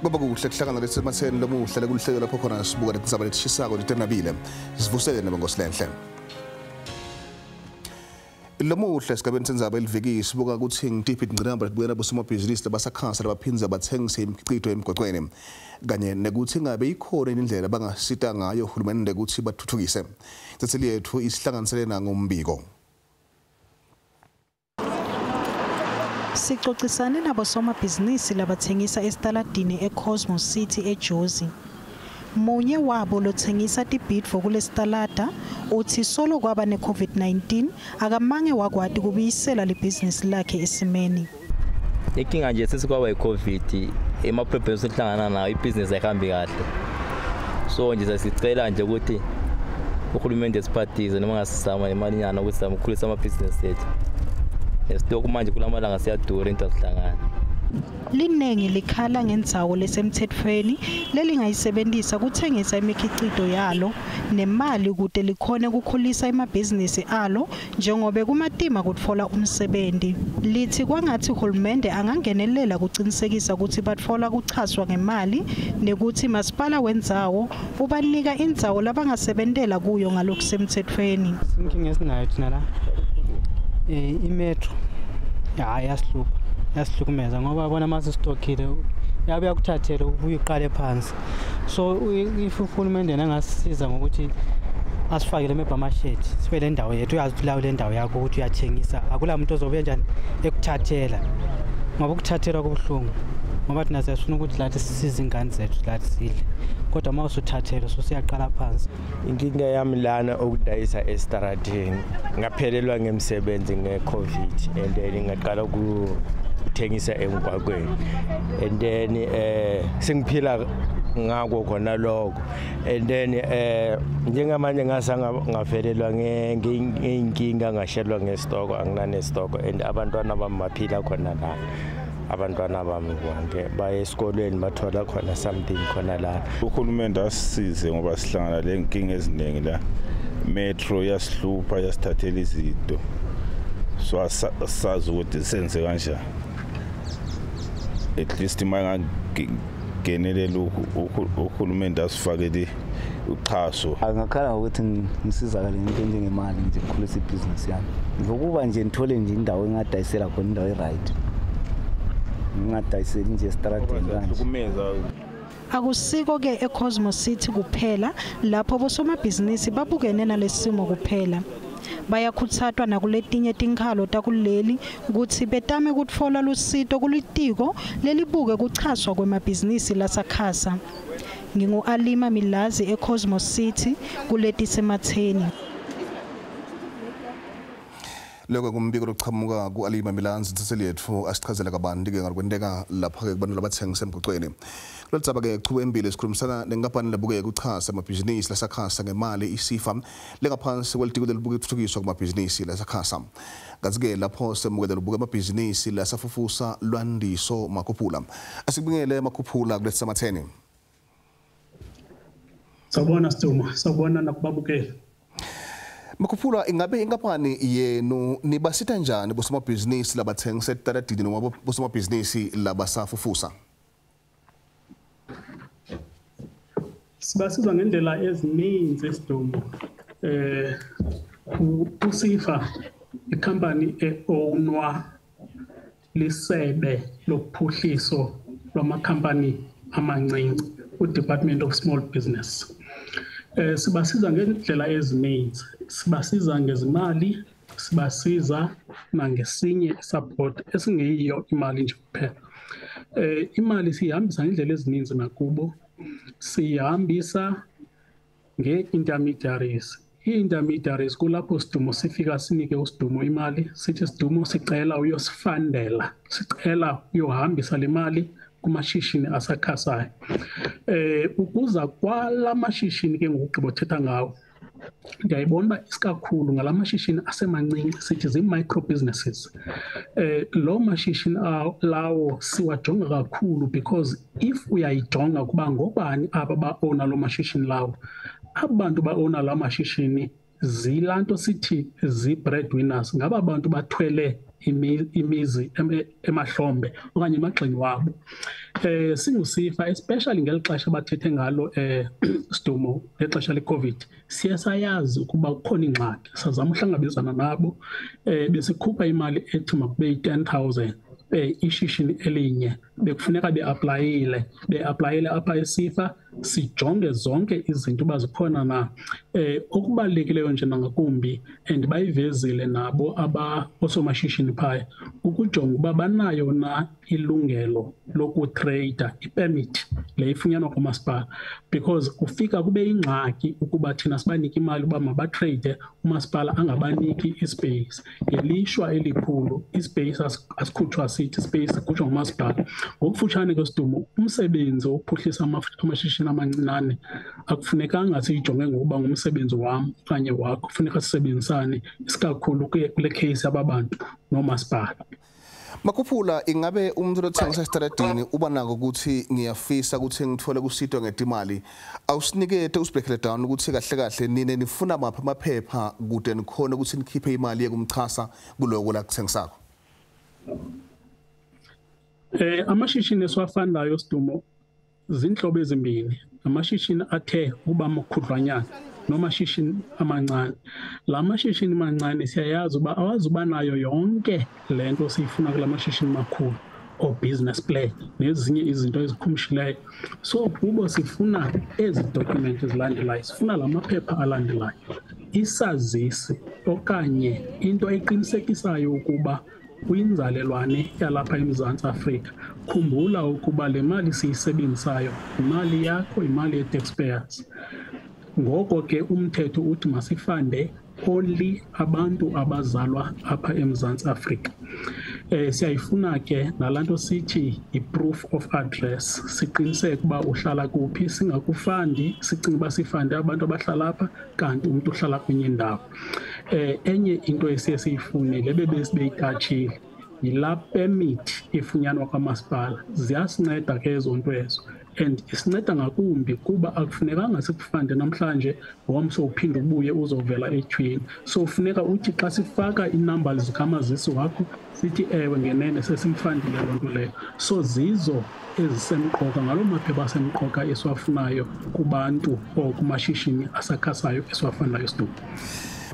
Kuba kuhle kuhlangana lesematheni lomuhle lekuhlelo lapho khona sibuka letindzaba letishisako letenabile sivusele nabangosilenhle. Lomuhle esigabeni sendzaba eliviki sibuka kutsi ngitiphi tingcinamba letibukene bosomabhizinisi labasakhasa labaphindze batsengise imikhicito emgwacweni kanye nekutsi ngabe ikhona indlela bangasita ngayo uhulumende kutsi batfutfukise. Intatheli yetfu isihlanganisele nangombiko. Sicocisane nabosomabhizinisi labatsengisa esitaladini eCosmos City eJozi. Munye wabo lotsengisa tibhidvo kulesitalada utsi solo kwaba ne-COVID-19 akamange wakwati kubuyisela libhizinisi lakhe esimeni. Inkinga nje sesikwaba i-COVID, ema-problems esihlangana nawo ibhizinisi ayihambi kahle. So nje sicela nje ukuthi uhulumende siphathise noma ngasizama imalinyana ukuthi sizame ukukhulisa amabhizinisi ethu. Nesitoko manje kulamalanga siyadura into asihlangana. Linengi likhala ngendzawo lesemtsetfweni lelingayisebentisa kutsengisa imikhicito yalo nemali kute likhone kukhulisa emabhizinisi alo njengobe kumatima kutfola umsebenti. Litsi kwangatsi hulumende angangenelela kucinisekisa kutsi batfola kuchaswa ngemali nekutsi masipala wendzawo ubanika indzawo labangasebentela kuyo ngalokusemtsetfweni. Inkinga esinayo thina la imetro yasihlupha. Yasihlukumeza ngoba bona masisitokile yabe yakuthathela ubuye uqale phansi. So if uhulumende angasisiza ngokuthi asifakele maybe amashedi sibe le ndawo yethu, uyazi ukuthi lawo le ndawo yakho ukuthi uyathengisa, akula muntu ozobe njani ekuthathela, ngoba ukuthathelwa kubuhlungu ngoba thina siyafuna ukuthi lathi sisize ingane zethu lathi sidle, kodwa uma usuthathelwa so siyaqala phansi. Inkinga yami lana okudayisa estaradini, ngaphelelwa ngemsebenzi nge-COVID and then ngaqala ukuthengisa emgwaqweni and then sengiphila ngako khona lokho and then njengamanje ngafelelwa ngeinkinga ngashelwa ngesitoko, anginanestoko and abantwana bami baphila khona la. Abantwana bami bonke baye esikolweni bathola khona something khona la. Uhulumende asisize ngoba sihlangana le nkinga eziningi la. Metro yasihlupha yasithathela izinto, so asazi ukuthi senze kanjani. At least mangangenelela uhulumende asifakele uxhaso. Angakhala ngokuthi ngisizakale ngento njengemali nje ukukhulisa ibhizinisi yami, ngokuba nje ngithole nje indawo engadayisela khona, indawo e-right, ngingadayiseli nje esitaradeni kanje. Akusiko ke eCosmos City kuphela lapho bosomabhizinisi babukene nalesimo kuphela. Bayakhutsatwa nakuletinye tinkhalo takuleli kutsi betame kutfola lusito kulitiko lelibuke kuchaswa kwemabhizinisi lasakhasa. Ngingu-Alima Milazi eCosmos City kuletisematheni. Lokho kumbiko lochamuka ku-Alima Milanzi intatheli yetfu asichazela kabanti ke ngalokwenteka lapha ke kubantu labatsengisa emgwacweni. Loludzaba ke chuba embili sikhulumisana nenkampani lebuke kuchasa amabhizinisi lasakhasa ngemali iSIFA lengaphansi kwelitiko lelibuke kutfutfukiswa kwamabhizinisi lasakhasa. Kantsi ke lapho semukele lubuke amabhizinisi lasafufusa Lwandiso Makhuphula. Asikubingele Makhuphula kulesamatheni. Sawubona Siduma, sawubona nakubabukeli. Makhuphula, ingabe inkampani yenu nibasita njani bosomabhizinisi labatsengisa etaladini noma bosomabhizinisi labasafufusa? Sibasiza ngendlela ezininzi Sidumo. uSIFA ikhampani e-ownwa lisebe lophuhliso lwamakhampani amancinci, uDepartment of Small Business. Sibasiza ngendlela ezininzi, sibasiza ngezimali, sibasiza nangesinye support esingeyiyo imali nje kuphela. Imali siyihambisa ngendlela ezininzi nakubo, siyihambisa nge-intermediaries. I-intermediaries kulapho Sidumo sifika sinike uSidumo imali, sithi Sidumo sicela uyosifandela, sicela uyohambisa le mali kumashishini asakhasayo. Ukuza kwala mashishini ke ngokugqibothetha ngawo, ndiyayibona uba isikakhulu ngala mashishini asemancinci sithi zii-micro businesses. Lo mashishini lawo siwajonga kakhulu because if uyayijonga ukuba ngobani aba ba-owna loo mashishini lawo, abantu ba-owna la mashishini zilaa nto sithi zii-breadwinners, ngaba bantu bathwele imizi emahlombe okanye emagxeni wabo. SinguSEFA, especially ngeli xesha bathethe ngalo, Sidumo, ngexesha leCOVID, siye sayazi ukuba kukhona ingxaki, sazama uhlangabezana nabo. Besikhupha imali ethi makube yi-10,000 ishishini elinye, bekufuneka beapplyile apha eSEFA, sijonge zonke izinto uba zikhona na. Okubalulekileyo nje nangakumbi, and bayivezile nabo aba osomashishini phaya, ukujonga uba banayo na ilungelo lokutreyida, ipermit le ifunyanwa kwamasipala, because kufika kube yingxaki ukuba thina sibanike imali uba mabatreyide, umasipala angabaniki ispace. Ngelishwa elikhulu ispace asikhutshwa sithi, ispace sikhutshwa ngumasipala. Ngokufutshane ke, Sidumo, umsebenzi wokuphuhlisa amashishini amancinane akufunekanga siyijonge ngokuba ngumsebenzi wam okanye wakho, kufuneka sisebenzisane, isikakhulu kule case yaba bantu noomasipala. Makhuphula, ingabe umuntu lothengisa esitaladini uba nako ukuthi ngiyafisa ukuthi ngithole kusitwa ngetimali? Awusinikete, usibreakele down ukuthi kahle kahle nine nifuna maphi amaphepha kude nikhona ukuthi nikhiphe imali yekumchasa kuloko la kuthengisako. Amashishini esiwafundayo, Sidumo, zinhlobo ezimbini: amashishini athe uba makhudlwanyana nomashishini amancane. La mashishini mancane siyayazi uba awazuba nayo yonke le nto siyifuna kula mashishini makhulu, oo-business plan nezinye izinto ezikhumshileyo. So kubo sifuna ezi document ezilandelayo, sifuna la maphepha alandelayo: isazisi okanye into eqinisekisayo ukuba uyinzalelwane yalapha eMzantsi Afrika. Khumbula ukuba le mali siyisebenzisayo imali yakho, imali ye-taxpayers. Ngoko ke umthetho uthi masifande only abantu abazalwa apha eMzantsi Afrika. Siyayifuna ke nalaa nto sithi i-proof of address, siqiniseke uba uhlala kuphi, singakufandi sicinga uba sifande abantu abahlala apha kanti umntu uhlala kwenye indawo. Enye into esiye siyifune, le bebesibeyitatshile, yilaa permit ifunyanwa kwamasipala. Ziyasinceda ke ezo nto ezo, and isinceda ngakumbi kuba akufunekanga sikufande namhlanje, ngomso uphinde ubuye uzovela etyhwini. So funeka uthi xa sifaka iinambali zikamazisi wakho sithi ewe, ngenene sesimfandile loo nto leyo. So zizo ezisemqoka, ngaloo maphepha asemqoka esiwafunayo kubantu or kumashishini asakhasayo esiwafundayo, Sidumo.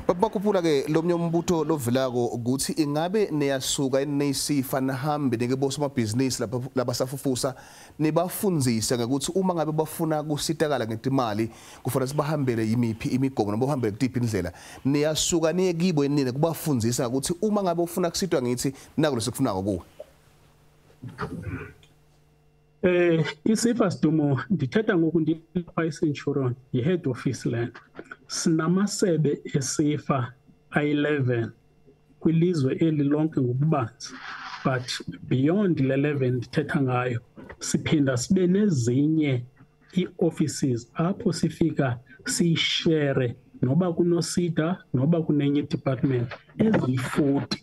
Bakhuphula ke, lomnye umbutho lovelako ukuthi ingabe niyasuka eNESIFA nihambe nike bosomabhizinisi labasafufusa nibafundzise ngokuthi uma ngabe bafuna kusitakala ngetimali kufanele sibahambele imiphi imigomo noma bahambele kutiphi indlela? Niyasuka niye kibo nini kubafundzisa ukuthi uma ngabe ufuna kusitwa ngithi nako lesikufunako kuwe? ISEFA, Sidumo, ndithetha ngoku ndilapha eCenturion, yi-head office lena. Sinamasebe eSEFA ayi-11 kwilizwe eli lonke ngobubanzi, but beyond le 11 ndithetha ngayo siphinda sibe nezinye ii-offices apho sifika siyishere noba kunoSEDA noba kunenye department, eziyi-40.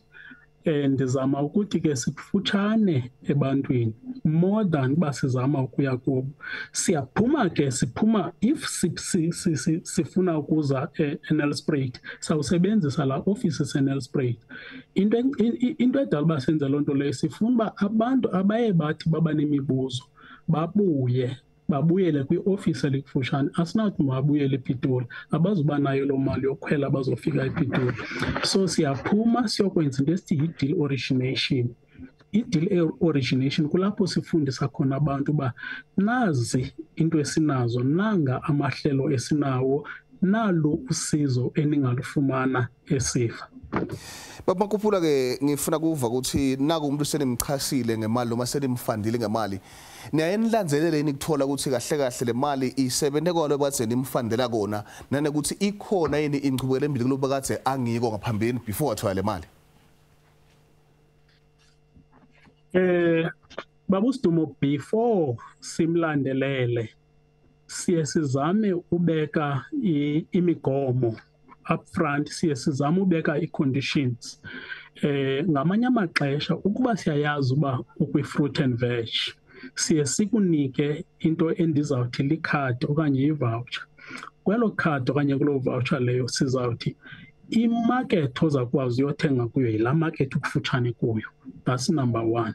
Ndizama ukuthi ke sikufutshane ebantwini more than uba sizama ukuya kubo. Siyaphuma ke, siphuma if sifuna ukuza eNelspruit, sawusebenzisa laa office eseNelspruit. Into edala uba senze loo nto leyo, sifuna uba abantu abaye bathi baba nemibuzo babuye babuyele kwiofisi elikufutshane. Asinathi mababuyele ePitoli, abazuba nayo loo mali yokukhwela bazofika ePitoli. So siyaphuma siyokwenza into esithi yi-deal origination. I-deal origination kulapho sifundisa khona abantu uba nazi into esinazo, nanga amahlelo esinawo, nalu usizo eningalufumana eSEFA. Baba Makhuphula ke, ngifuna kuva ukuthi naku umuntu senimchasile ngemali noma senimfandile ngemali, niyaye nilandzelele yini kuthola ukuthi kahle kahle le mali isebenze kwalo bathe nimfandela kona, nanokuthi ikhona yini inchubekela embili kulobo kade angiko ngaphambilini before wathola le mali? Baba uSidumo, before simlandelele siye sizame ubeka imigomo upfront, siye sizame ubeka i-conditions. Ngamanye amaxesha ukuba siyayazi uba ukwi-fruit and veg, siye sikunike into endizawuthi likhadi okanye i-voucher. Kwelo khadi okanye kuloo voucher leyo sizawuthi Imarket ozakwazi uyothenga kuyo yilaa market ukufutshane kuyo. That's number one.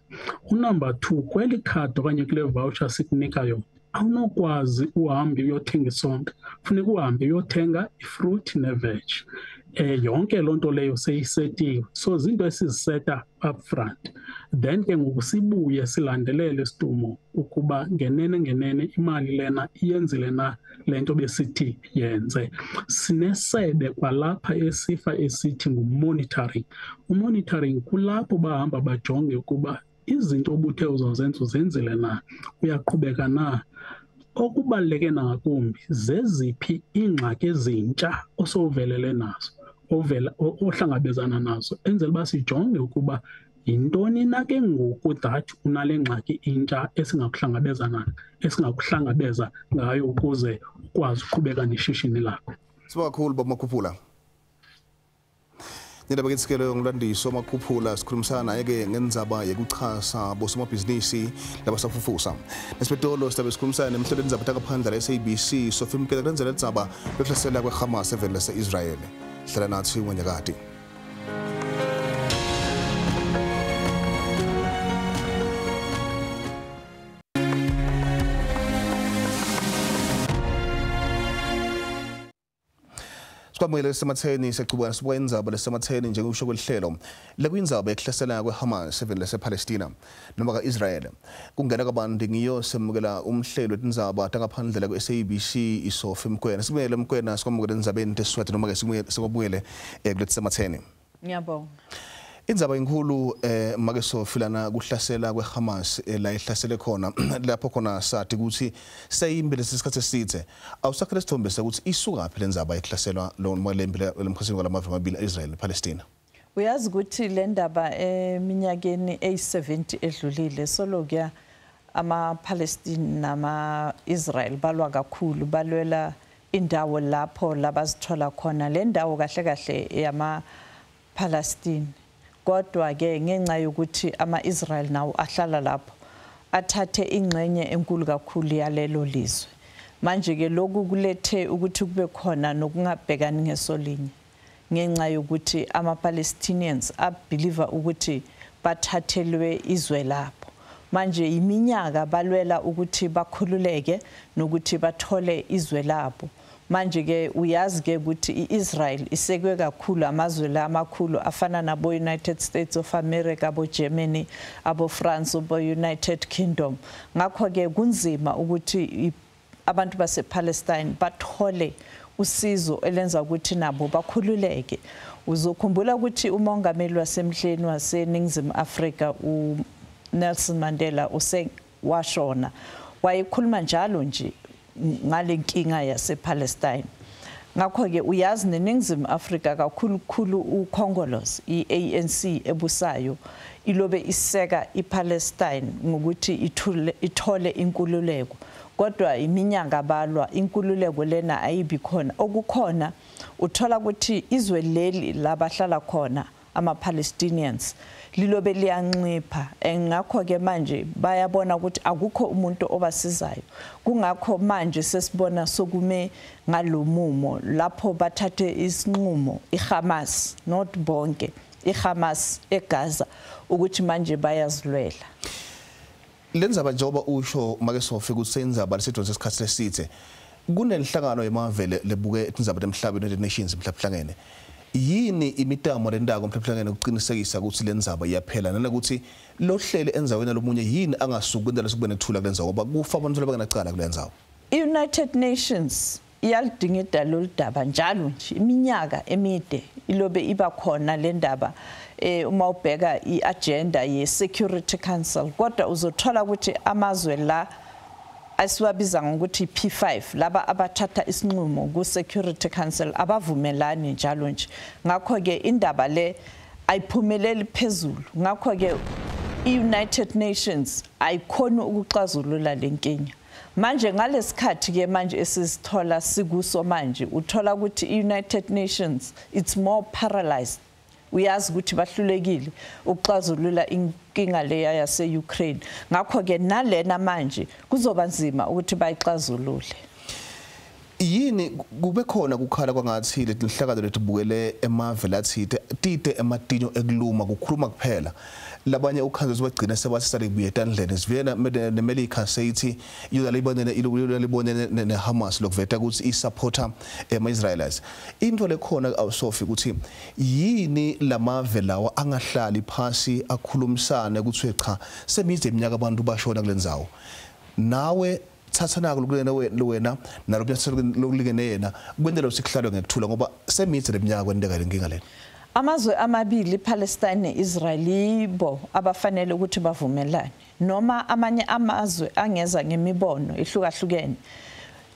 Unumber two, kweli khadi okanye kule voucher sikunika yona, awunokwazi uhambe uyothenga isonka. Funeka uhambe uyothenga ifruit neveg. Yonke loo nto leyo seyisetiwe. So zinto esiziseta up front. Then ke ngoku sibuye silandelele Sidumo ukuba ngenene ngenene imali lena iyenzile na le nto besithi yenze. Sinesebe kwalapha esifa esithi ngu-monitoring. U-monitoring kulapho bahamba bajonge ukuba izinto obuthe uzawuzenza uzenzile na, uyaqhubeka na. Okubaluleke nangakumbi, zeziphi iingxaki ezintsha osowuvelele nazo, ohlangabezana nazo, enzela uba sijonge ukuba yintoni na ke ngoku that unale ngxaki intsha esingakuhlangabeza ngayo ukuze ukwazi uqhubeka neshishini lakho. Sibonga kakhulu Baba Makhuphula. Indaba ke sikelo ngilandiso Makhuphula sikhulumisana naye ke ngendzaba yekuchasa bosomabhizinisi labasafufusa. Nesipetolo sizabe sikhulumisana nemhloli wenzaba takaphandle la SABC Sophie Mkela kulenzela ledzaba yokuhlasela kweHamas eveni lase-Israel. Hlala nathi ngonyakati. Sikwamukele lesematheni siyachubeka sibuka indzaba lesematheni njengokusho kwelihlelo lekuyindzaba yekuhlasela kweHamas eveni lasePalestina noma ka-Israel. Kungena kabanti ngiyo semukela umhlelo wetindzaba tangaphandle ku-SABC iSophie Mkwena. Sikumele Mkwena sikwamukele endzabeni teSiswati noma ke sikwamukele kulesematheni. Ngiyabonga. Indzaba inkulu make Sophie lana kuhlasela kweHamas la ihlasele khona lapho khona sathi ukuthi seyimbi lesikhathi esithe awusakhele sithombe sokuthi isukaphi lendzaba ekuhlaselwa lo lemkhosini kwalamave amabili Israel nePalestina. Uyazi ukuthi le ndaba eminyakeni eyi-70 edlulile solokuya ama-Palestine nama-Israel balwa kakhulu, balwela indawo lapho labazithola khona. Le ndawo kahle kahle yama-Palestine, kodwa ke ngenxa yokuthi ama-Israel nawo ahlala lapho athathe ingxenye enkulu kakhulu yalelo lizwe. Manje ke lokhu kulethe ukuthi kube khona nokungabhekani ngesolinye ngenxa yokuthi ama-Palestinians abelieve ukuthi bathathelwe izwe lapho. Manje iminyaka balwela ukuthi bakhululeke nokuthi bathole izwe labo. Manje ke uyazi ke ukuthi iIsrael isekwe kakhulu amazwe la amakhulu afana nabo United States of America, abo Germany, abo France, abo United Kingdom. Ngakho ke kunzima ukuthi abantu basePalestine bathole usizo elenza ukuthi nabo bakhululeke. Uzokhumbula ukuthi umongameli wasemhleni waseNingizimu Afrika uNelson Mandela usewashona, wayekhuluma njalo nje ngale nkinga yasePalestine. Ngakho ke uyazi neNingizimu Afrika kakhulu khulu uKhongolose iANC ebusayo ilobe iseka iPalestine ngokuthi ithole inkululeko, kodwa iminyaka balwa inkululeko lena ayibi khona. Okukhona uthola ukuthi izwe leli labahlala khona ama-Palestinians lilobe liyanxipha, ngakho ke manje bayabona ukuthi akukho umuntu obasizayo. Kungakho manje sesibona sokume ngalomumo lapho bathathe isinqumo iHamas, not bonke, iHamas eGaza ukuthi manje bayazilwela. Lenzaba njengoba usho make Sophie ukuthi senzaba lesidonsa isikhathi lesithe kunenhlangano yemavele lebuke indzaba temhlaba United Nations emhlabuhlangene. Yini imitamo lendako emhlabuhlangene ukuqinisekisa ukuthi lenzaba iyaphela nanokuthi lohlele enzaweni lomunye yini angasuki kwendlela sokube nekuthula kulenzawo ngoba kufa abantu labangenacala kulenzawo? I-United Nations iyalidingida lolu daba njalo nje iminyaka emide ilobe iba khona le ndaba uma ubheka i-agenda ye-Security Council, kodwa uzothola ukuthi amazwe la asiwabiza ngokuthi P5 laba abathatha isinqumo ku-Security Council abavumelani njalo nje. Ngakho ke indaba le ayiphumeleli phezulu. Ngakho ke i-United Nations ayikhoni ukuxazulula le nkinga. Manje ngalesikhathi ke manje esisithola sikuso manje uthola ukuthi i-United Nations it's more paralyzed. Uyazi ukuthi bahlulekile ukuxazulula inkinga leya yase-Ukraine. Ngakho ke nalena manje kuzoba nzima ukuthi bayixazulule. Yini kube khona kukhala kwangathi letinhlakalo letibukele emave lathite tite ematinyo ekuluma kukhuluma kuphela labanye ukhanzo bagcina sebasisale kubuye etandleni sivena neMelika seyithi iyolibonene neHamas lokuveta ukuthi isupporter ema-Israelis. Into lekhona awusofi ukuthi yini lamave lawa angahlali phasi akhulumisane ukuthi cha semize iminyaka abantu bashona kulendzawo nawe thatha nako lokulena wena nalobunyathelo lokulingene yena kwendela usikuhlalwe ngekuthula ngoba semithe leminyaka kwenteka lenkinga lena. Amazwe amabili Palestine neIsrael yibo abafanele ukuthi bavumelane noma amanye amazwe angeza ngemibono ehlukahlukene.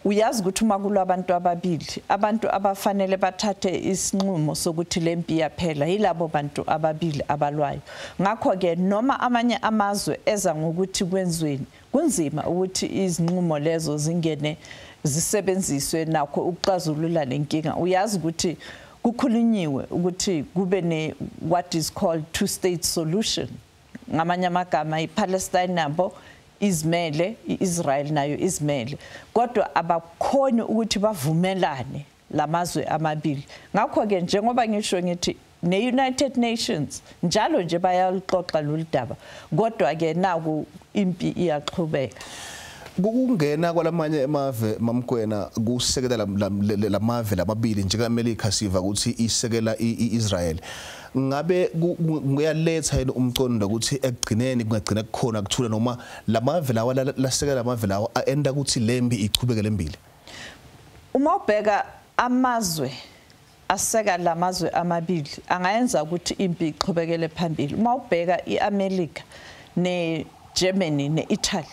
Uyazi ukuthi uma kulwa abantu ababili abantu abafanele bathathe isinqumo sokuthi lempi yaphela yilabo bantu ababili abalwayo. Ngakho ke noma amanye amazwe eza ngokuthi kwenzweni kunzima ukuthi izinqumo lezo zingene zisebenziswe nakho ukuxazulula lenkinga. Uyazi ukuthi kukhulunyiwe ukuthi kube ne what is called two state solution. Ngamanye amagama iPalestine nabo izimele, iIsrael nayo izimele, kodwa abakhoni ukuthi bavumelane lamazwe amabili. Ngakho ke njengoba ngisho ngithi ne-United Nations njalo nje bayaluxoxa lolu daba, kodwa ke naku impi iyaqhubeka. Kungena kwalamanye emave Mamkwena kusekela lamave lamabili njengaMelika siva ukuthi isekela iIsrael, ngabe kuyaletha yini umcondo ukuthi ekugcineni kungagcina kukhona kuthula noma lamave lawa lasekela lamave lawa aenda ukuthi lembi ichubeke lembili? Uma ubheka amazwe aseka lamazwe amabili angayenza ukuthi impi iqhubekele phambili. Uma ubheka iAmerica neGermany neItaly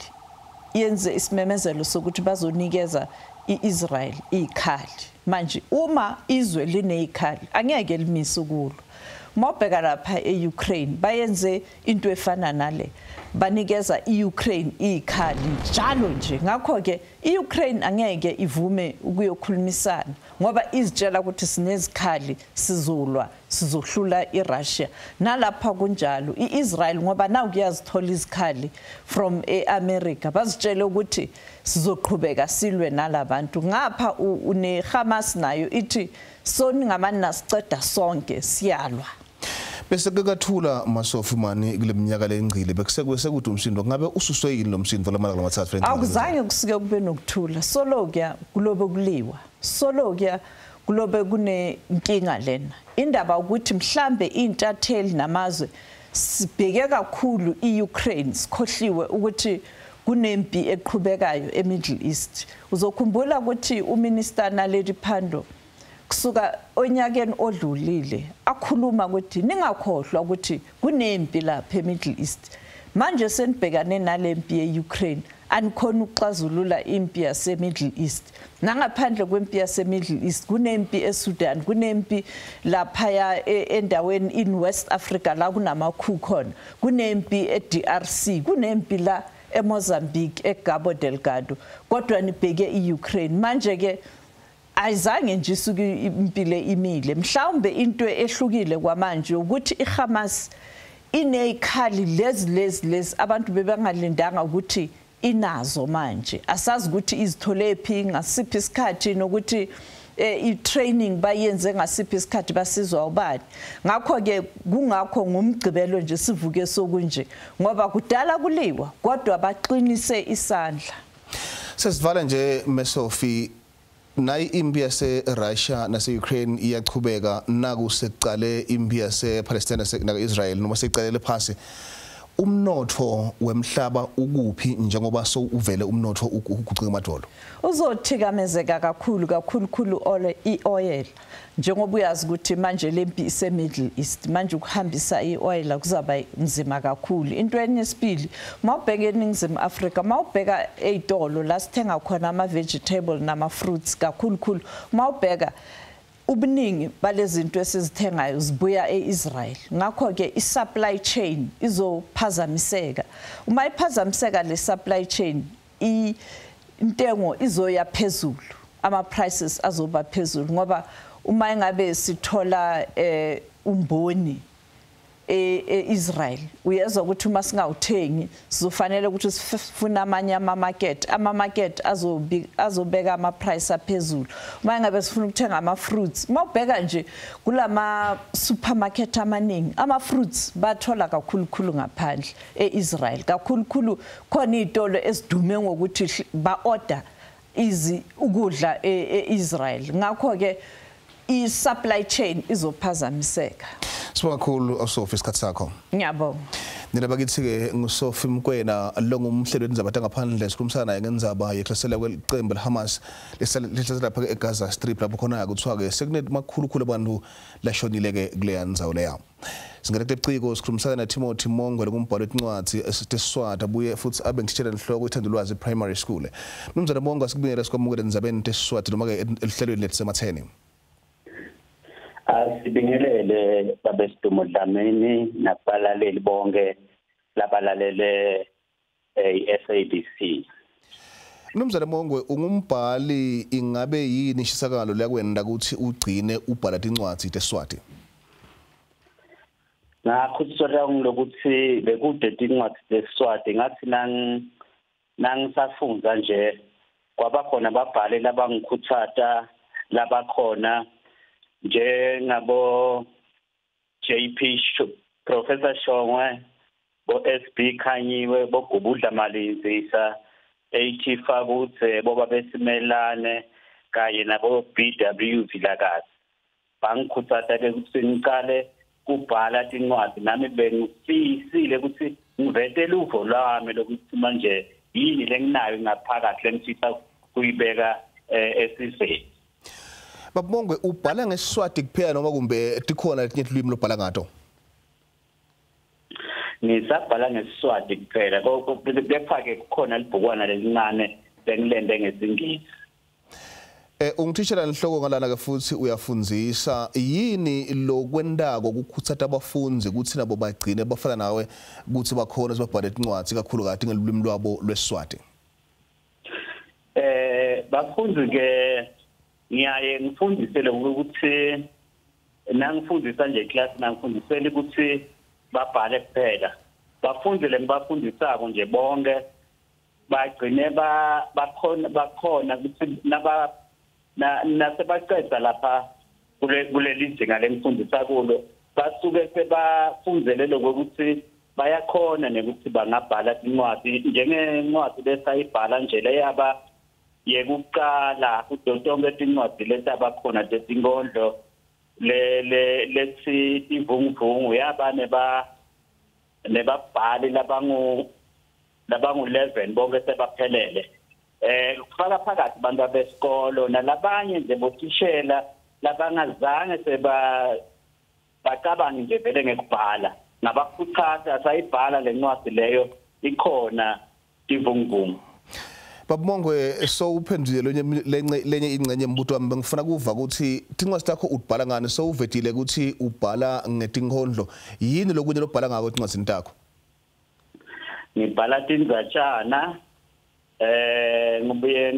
yenze isimemezelo sokuthi bazonikeza iIsrael ikhali. Manje uma izwe lineyikhali angeke limise ukulwa. Uma ubheka lapha eUkraine bayenze into efana nale, banikeza iUkraine ikhali njalo nje. Ngakho ke iUkraine angeke ivume ukuyokhulumisana ngoba izitshela ukuthi sinezikhali sizolwa sizohlula iRussia. Nalapha kunjalo iIsrael ngoba nawu kuyazithola izikhali from eAmerica bazitshela ukuthi sizoqhubeka silwe nalabantu. Ngapha uneHamas nayo ithi soni ngamani siceda sonke siyalwa. Bese kekathula Masofi mani kule minyaka lengcile bekusekude umsindo ngabe ususwe yini lo msindo lamalanga lamathathu? Akuzange kusuke kube nokuthula solo kuya kulobe kuliwa solo kuya kulobe kunenkinga lena. Indaba ukuthi mhlambe intatheli namazwe sibheke kakhulu iUkraine sikhohliwe ukuthi kunempi eqhubekayo eMiddle East. Uzokhumbula ukuthi uMinister Naledi Pandor kusuka onyakeni odlulile akhuluma ukuthi ningakhohlwa ukuthi kunempi lapha eMiddle East. Manje senibhekane nalempi yeUkraine anikhona ukuxazulula impi yaseMiddle East. Nangaphandle kwempi yaseMiddle East kunempi eSudan, kunempi laphaya endaweni in West Africa la kunamakhu khona, kunempi eDRC, kunempi la eMozambique, eCabo Delgado, kodwa nibheke iUkraine. Manje ke ayizange nje isuke impilo imile. Mhlawumbe into ehlukile kwamanje ukuthi iHamas inezikhali lezi abantu bebangalindanga ukuthi inazo manje. Asazi ukuthi izithole phi ngasiphi isikhathi nokuthi i-training bayenze ngasiphi isikhathi basizwa ubani. Ngakho ke kungakho ngumgcibelo nje sivuke sokunje ngoba kudala kuliwa kodwa baqinise isandla. Sesivala nje Masofi, nayi impi yase-Russia nase-Ukraine iyachubeka, naku sekucale impi yase-Palestine nase-Israel noma sekucalele phasi. Umnotho wemhlaba ukuphi njengoba sowuvele umnotho uguqika amadolo? Uzothikamezeka kakhulu kakhulu i-oil njengoba uyazi ukuthi manje lempi ise-Middle East, manje ukuhambisa i-oil kuzaba nzima kakhulu. Into enyesibili, mawubheka eNingizimu Afrika, mawubheka ey'tolo la sithenga khona ama-vegetable nama-fruits kakhulukhulu, mawubheka ubuningi balezinto esizithengayo zibuya eIsrael. Ngakho ke i-supply chain izophazamiseka. Uma iphazamiseka le supply chain, intengo izoya phezulu, ama prices azoba phezulu ngoba uma engabe sithola umboni e-Israel. Uyezwa ukuthi uma singawuthengi sizofanele ukuthi sifune amanye ama-market azobeka ama-price aphezulu. Uma ngabe sifuna ukuthenga ama-fruits, uma ubheka nje kulama supermarket amaningi ama-fruits bathola kakhulukhulu ngaphandle e-Israel. Kakhulukhulu khona iy'tolo ezidume ngokuthi ba-order ukudla e-Israel. Ngakho-ke i-supply chain izophazamiseka. Sibonga kakhulu Sophie isikhathi sakho. Ngiyabonga. Nina bakithi-ke nguSophie Mokoena lo ngumhleli wenzaba tangaphandle sikhulumisana naye ngendzaba yekuhlasela kweqembu leHamas lihlasela lapha eGaza Strip lapho khona kuthiwa-ke sekunemakhulukhulu abantu lashonile-ke kuleya ndzawo leya. Singena kuleciko sikhulumisana na Timothy Mongwe lokumbhalo wetincwadzi tesiswati abuye futhi abe ngithishela enhloko iThandulwazi Primary School. Mnumzane Mongwe, asikubingelele sikwamukele endzabeni tesiswati noma-ke eluhlelweni lethu sematheni. Asibingelele babe Sidumo Dlamini nabalaleli bonke labalalele iSABC. Mnumzane Mongwe, ungumbhali, ingabe yini inshisakalo leyakwenda ukuthi ugcine ubhala tincwadzi tesiswati? Ngakhuthazwa ngilokuthi bekude tincwadzi tesiswati ngathi nangisafundza nje kwabakhona ababhali labangikhuthaza labakhona njengabo JP Professor Shongwe, bo SB Khanyiwe, bo Gubudla Malinzisa, AT Fakudze, bo Babesimelane kanye nabo BW Vilakazi. Bangikhuthaza ke ukuthi ngiqale kubhala tincwadzi nami bengifisile ukuthi ngivete luvo lwami lokuthi manje yini lenginayo ngaphakathi lengifisa kuyibeka esizweni. Babongwe, ubhala ngesiswati kuphela noma kumbe tikhona letinye tilwimi lobhala ngato? Ngisabhala ngesiswati kuphela, kepha-ke kukhona libhukwana lelincane lengilende ngesiNgisi. Ungithishela enhloko ngalana-ke futhi uyafundzisa, yini lokwentako kukhutsata abafundzi ukuthi nabo bagcine bafana nawe ukuthi bakhona babhale tincwadzi kakhulukati ngelulwimi lwabo lwesiswati? Bafundzi-ke ngiyaye ngifundise ukuthi nangifundisa nje class nangifundisela ukuthi babhale kuphela. Bafundi lengibafundisako nje bonke bagcine bakhona ukuthi nasebaceda lapha kuleli zinga lengifundisa kulo basuke sebafundzele lokuthi bayakhona nekuthi bangabhala incwadi njengencwadi lesayibhala nje leyaba yekuqala kuto tonke tincwadzi letabakhona tetinkondlo le lethi ivunguvungu yaba nebabhali labangu 11 bonke sebaphelele. Kufaka phakathi abantu besikolo nalabanye nje bothishela labangazange seba bacabange nje vele ngekubhala ngabakhuthaza sayibhala lencwadi leyo ikhona ivunguvungu. Babongwe, so uphendulile lenye ingcenye yembuto wami, bengifuna kuva ukuthi tincwadzi takho ubhala ngani. So uvetile ukuthi ubhala ngetinkondlo, yini lokunye lobhala ngako etincwadzini takho? Ngibhala tindzatshana, ngibuye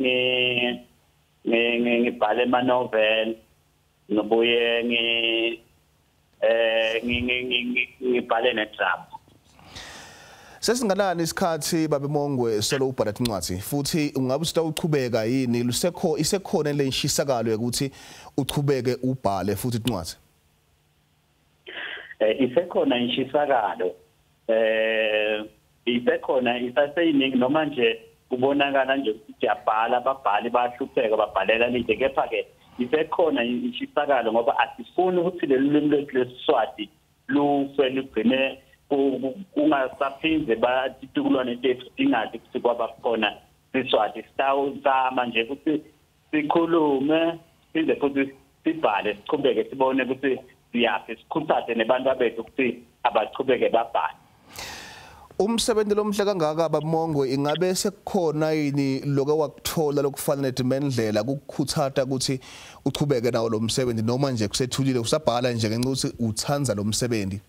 ngibhale ama-novel, ngibuye ngibhale nedrama. Sesinganani isikhathi babe Mongwe solo ubhala tincwadzi, futhi ungabe usitawuchubeka yini lusekho isekhona lenshisakalo yokuthi uchubeke ubhale futhi tincwadzi? Isekhona inshisakalo, isekhona isaseyiningi noma nje kubonakala nje ukuthi siyabhala ababhali bayahlupheka babhalela nje, kepha ke isekhona inshisakalo ngoba asifuni ukuthi leli limi lethu lesiswati lufe lugcine kungasaphindze batitukulwane tethu tingazi ukuthi kwabakhona siswati. Sitawuzama nje ukuthi sikhulume size futhi sibhale sichubeke sibone ukuthi siyaphi, sikhuthaze nebantu bethu ukuthi abachubeke babhale. Umsebenzi lomhle kangaka Babongwe, ingabe sekukhona yini lokho wakuthola lokufana netimendlela kukukhuthaza ukuthi uchubeke nawo lo msebenzi noma nje kusethulile usabhala nje ngenxa ukuthi uthanda lo msebenzi?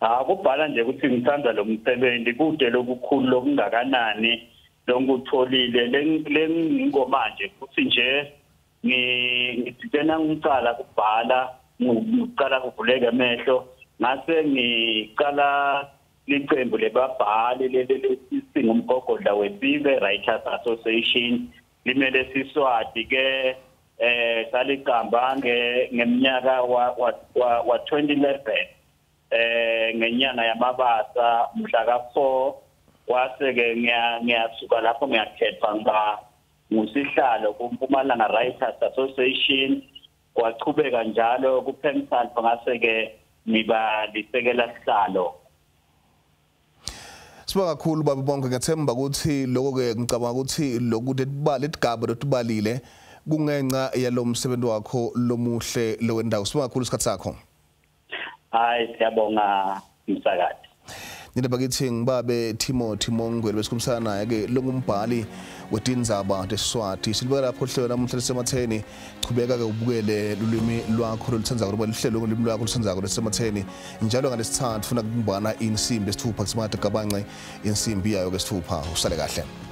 Akubhala nje ukuthi ngithanda lo msebenzi kude lokukhulu lokungakanani longutholile lengingoma nje futhi nje ngithena ngicala kubhala ngiqala kuvuleka amehlo Ngase ngiqala liqembu lebabhali lelesingumgogodla wesive Writers Association limele Siswati ke saliqamba ngeminyaka wa 2011 ngenyanga yamabasa mhla ka4 kwase ke ngiyasuka lapho ngiyakhethwa ngiba ngusihlalo kuMpumalanga Writers Association. Kwachubeka njalo kuPensalva ngase ke ngiba lisekela sihlalo. Sibonga kakhulu baba bonke, ngiyathemba ukuthi lokho ke ngicabanga ukuthi lokhu letigaba lotubalile kungenxa yalo msebenzi wakho lomuhle lowendawo. Sibonga kakhulu isikhathi sakho. Hayi, siyabonga msakazi. Nina bakithi ngibabe Timothy Mongwe besikhulumisana naye ke longumbhali wetindzaba teSiswati. Silibeka lapho hlelo namuhla lisematheni. Chubeka ke ubukele lulwimi lwakho lolutsandzako ngoba lihlelo ngolwimi lwakho lolutsandzako lisematheni njalo ngalesithathu funa kumbana insimbi esithupha kusimata gabanxe insimbi yayo ke sithupha. Usale kahle.